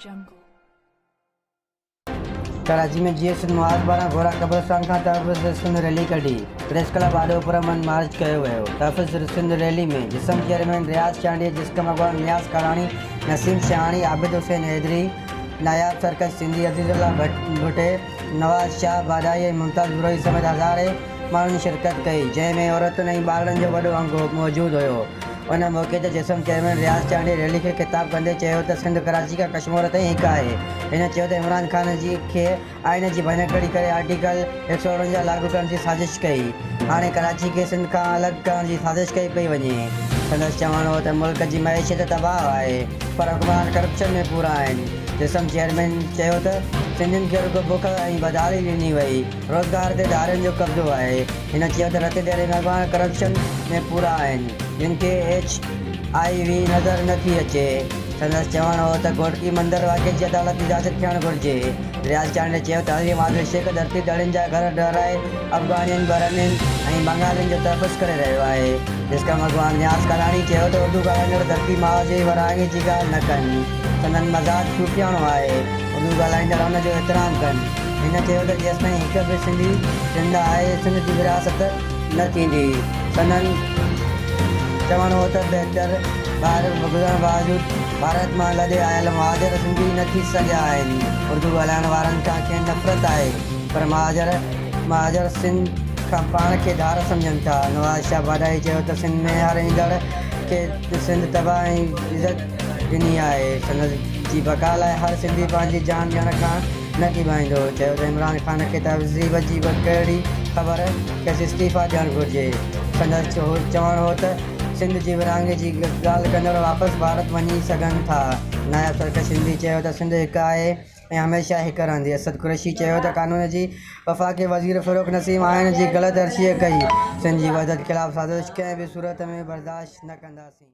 Jungle. Karachi ۾ Jeay Sindh Mahaz پاران گورا قبرستان کان تحفظ سنڌ ريلي ڪڍي پريس ڪلب آڏو پرامن مارچ ڪيو ويو. تحفظ سنڌ ريلي ۾ جسم چيئرمين رياض چانڊيي، جسقم اڳواڻ نياز ڪالاڻي، نسيم شاهاڻي، عابد حسين حيدري، ناياب سرڪش سنڌي، عزيز الله ڀٽي، نواز شاهه باڊائي ۽ ممتاز بروهي سميت هزارين ماڻهن شرڪت ڪئي، جنهن ۾ عورتن ۽ ٻارڙن جو وڏو انگ موجود هيو. ان موقعي تي جسم چيئرمين رياض چانڊيي ريلي کي خطاب ڪندي چيو ته سنڌ ڪراچي کان ڪشمور تائين هڪ آهي. هن چيو ته عمران خان جي کي آئين جي ڀڃڪڙي ڪري آرٽيڪل 149 لاڳو ڪرڻ جي سازش ڪئي، هاڻي ڪراچي کي سنڌ کان الڳ ڪرڻ جي سازش ڪئي پئي وڃي. سندس چوڻ هو ته ملڪ جي معيشت تباهه آهي پر حڪمران ڪرپشن ۾ پورا آهن. جسم چيئرمين چيو ته سنڌين کي رڳو بک ۽ بدحالي ڏني وئي، روزگار تي ڌارين جو قبضو آهي. هن چيو ته رت ديري ۾ اڳواڻ ڪرپشن ۾ پورا آهن، جن کي ايڇ I V نظر نه ٿي اچي. سندس چوڻ هو ته گهوٽڪي مندر واقعي جي عدالتي جاچ ٿيڻ گهرجي. رياض چانڊيي چيو ته حليم عادل شيخ ڌرتي ڌڻين جا گهر ڊهرائي افغانين، برهمين ۽ بنگالين جو تحفظ ڪري رهيو آهي. جسقم اڳواڻ نياز ڪالاڻي چيو ته اردو ڳالهائيندڙ ڌرتي ماء جي ورهاڱي جي ڳالهه نه ڪن، سندن مزاج صوفياڻو آهي، اردو ڳالهائيندڙ ان جو احترام ڪن. هن چيو ته جيستائين هڪ به سنڌي زنده آهي سنڌ جي ورهاست نه ٿيندي. سندن چوڻ هو ته بهتر ٻاهر گذرڻ باوجود ڀارت مان لڏي آيل مهاجر سنڌي نه ٿي سگهيا آهن، اردو ڳالهائڻ وارن کان کين نفرت آهي پر مهاجر مهاجر سنڌ کان پاڻ کي ڌار سمجهن ٿا. نواز شاهه ڀاڏائي چيو ته سنڌ ۾ هر ايندڙ کي سنڌ تباهه ۽ عزت ڏني آهي، سنڌ جي بقا لاء هر سنڌي پنهنجي جان ڏيڻ کان نه ڪيٻائيندو. چيو ته عمران خان کي تهذيب جي به ڪهڙي خبر، کيس استعيفيٰ ڏيڻ گهرجي. سندس چوڻ هو ته سنڌ جي ورهاڱي جي ڳالهه ڪندڙ واپس ڀارت وڃي سگهن ٿا. نائب سرڪش سنڌي چيو ته سنڌ هڪ آهي ۽ هميشه هڪ رهندي. اسد قريشي چيو ته قانون جي وفاقي وزير فروغ نسيم آئين جي غلط تشريح ڪئي، سنڌ جي وحدت خلاف سازش ڪنهن به صورت ۾ برداشت نه ڪنداسين.